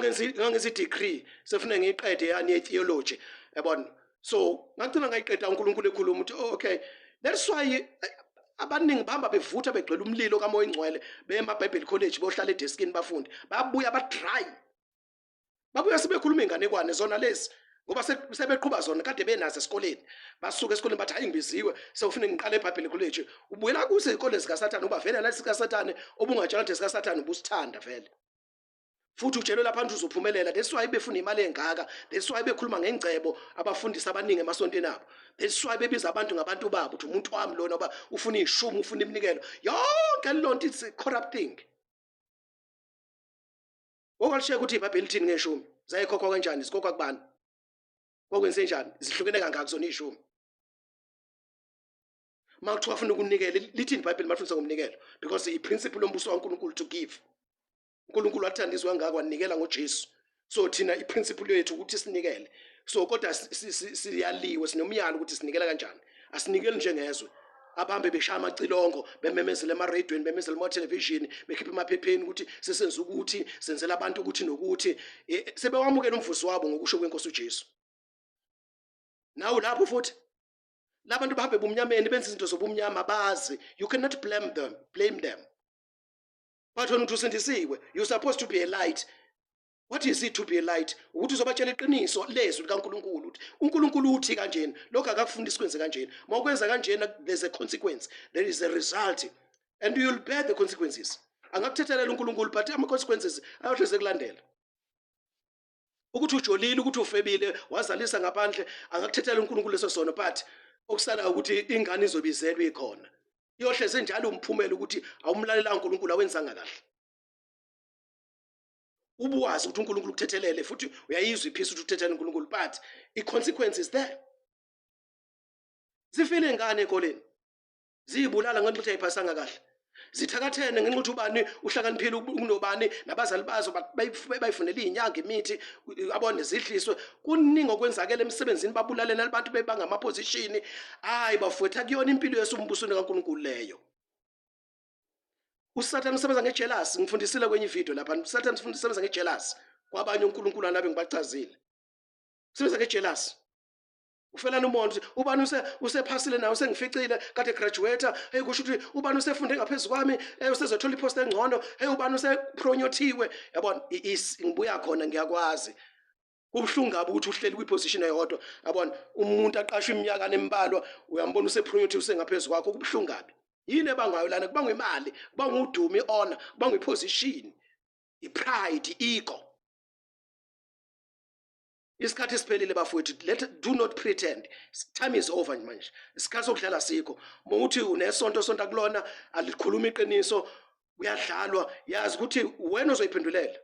Ngangenza i-degree, sefuna ngiyiqede yani ye-theology, yabona. So ngagcina ngayiqeda. UNkulunkulu ekhuluma ukuthi, oh, okay, that's why abaningi bahamba bevutha, begcwele umlilo kaMoya Ingcwele, beye ema-Bible college, bohlala edeskini, bafunde, babuya ba-dry, babuya sebekhuluma inganekwane zona lezi, ngoba sebeqhuba zona kade benazo esikoleni. Basuka esikoleni bathi, "Hayi, ngibiziwe, sewufune ngiqale eBhayibheli college." Ubuyela kuso izikole zikaSathane, uba vele nalesi sikaSathane obungatshela ukuthi sikaSathane, ubusithanda vele, futhi utshelwe lapha ukuthi uzophumelela. That's why befuna imali engaka, that's why bekhuluma ngengcebo abafundisi abaningi emasontweni abo, that's why bebiza abantu ngabantu babo, ukuthi umuntu wami lona, uba ufuna ishumi, ufuna iminikelo yonke lonto. It's a corrupt thing. Okwalisheka ukuthi iBhayibheli lithini ngeshumi, zayikhokhwa kanjani, zikhokhwa kubani, kwakwenze njani, zihlukene kangaki zona ishumi? Uma kuthiwa afuna ukunikela, lithini iBhayibheli malifundisa ngomnikelo? Because i-principle lombuso kaNkulunkulu to give. UNkulunkulu wathanda izwe kangaka, wanikela ngoJesu. So thina i-principle yethu ukuthi sinikele. So kodwa siyaliwe, sinomyalo ukuthi sinikela kanjani. Asinikeli njengezwe abahambe beshaya amacilongo, bememezela emaradweni, bememezela ema-television, bekhipha emaphepheni ukuthi sesenza ukuthi senzela abantu ukuthi nokuthi. Sebewamukela umvuzo wabo ngokusho kwenkosi uJesu. Nawu lapho futhi labantu bahambe bumnyameni, benza izinto zobumnyama, bazi. You cannot blame them, blame them. But wena uthi usindisiwe, you're supposed to be a light. What is it to be a light? Ukuthi uzobatshela iqiniso lezwi likaNkulunkulu, ukuthi uNkulunkulu uthi kanjena, lokho akakufundisi kwenze kanjena, uma ukwenza kanjena there's a consequence, there is a result, and you will bear the consequences. Angakuthethelela uNkulunkulu, but ama-consequences ayohleze kulandela. Ukuthi ujolile, ukuthi ufebile, wazalisa ngaphandle, angakuthethela uNkulunkulu leso sono, but okusala ukuthi ingane izobizelwa ikhona, iyohleze njalo umphumela ukuthi awumlalelanga uNkulunkulu, awenzanga kahle. Ubuwazi ukuthi uNkulunkulu ukuthethelele, futhi uyayizwa iphisa ukuthi uthethelele uNkulunkulu, but i-consequence is there. Zifile ingane ey'koleni, ziyibulala ngenxa ukuthi ayiphasanga kahle, zithakathene ngenxa ukuthi ubani uhlakaniphile kunobani, nabazali bazo bayifunele iy'nyanga, imithi, abone zidliswe. Kuningi okwenzakele emsebenzini, babulalene abantu bebangama-position. Hhayi bafowethu, akuyona impilo yesembusweni kaNkulunkulu leyo. USathane usebenza nge-jealous. Ngifundisile kwenye ividiyo lapha, uSathane usebenza nge-jealous kwabanye uNkulunkulu anabe ngibachazile. Usebenza nge-jealous, ufelana umona ukuthi ubani usephasile nawe, usengificile kade graduate. Hey, kusho ukuthi ubani usefunde ngaphezu kwami. Hey, usezothola i-post engcono. Hey, ubani usepromothiwe, yabona. Ngibuya khona, ngiyakwazi kubuhlungu kabi ukuthi uhleli kwi-position eyodwa, yabona, umuntu aqashwe iminyaka nembalwa, uyambona usepromothiwe, usengaphezu kwakho. Kubuhlungu kabi. Yini ebangwayo lana? Kubangwa imali, kubangwa udumo, i-honor, kubangwa i-position, i-pride, i-ego. Isikhathi siphelile bafowethu. Let do not pretend. Time is over manje, isikhathi sokudlala sikho. Mawuthi unesonto, sonta kulona, alikhuluma iqiniso, kuyadlalwa. Yazi ukuthi wena uzoyiphendulela.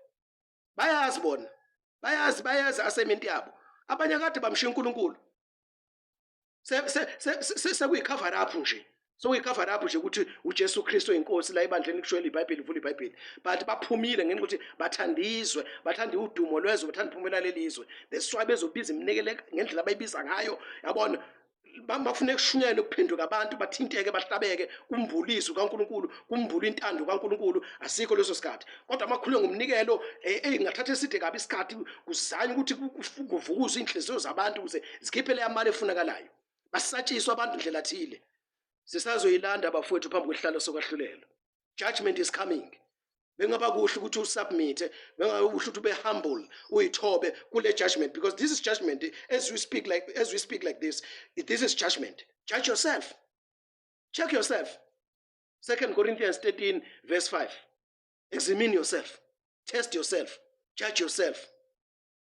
Bayazi bona, bayazi, bayazi assignment yabo. Abanye kade bamshiya uNkulunkulu, sekuyi-cover up nje, sekuyi-cover up nje ukuthi uJesu Kristu inkosi la ebandleni, kushoyela iBhayibheli, uvula iBhayibheli, but baphumile ngenxa ukuthi bathanda izwe, bathanda udumo lwezwe, bathanda iphumela lelizwe. That's why bezobiza iminikelo ngendlela abayibiza ngayo, yabona. Bafuneka kushunyayelwe, kuphenduke abantu, bathinteke, bahlabeke, kumbule izwi kaNkulunkulu, kumbule intando kaNkulunkulu. Asikho leso sikhathi, kodwa amakhulunywa ngomnikelo, ngathatha eside kabi isikhathi kuzanywa ukuthi kuvukuzwe iy'nhliziyo zabantu ukuze zikhiphe leya mali efunakalayo. Basatshiswa abantu ndlela thile. Sisazoyilanda bafowethu phambi kwesihlalo sokwahlulelwa. Judgment is coming. Bengaba kuhle ukuthi usubmit, bengaba kuhle ukuthi ube humble, uyithobe kule judgment, because this is judgment. As we speak like this, this is judgment. Judge yourself, check yourself. Second Corinthians 13 verse 5. Examine yourself, test yourself, judge yourself.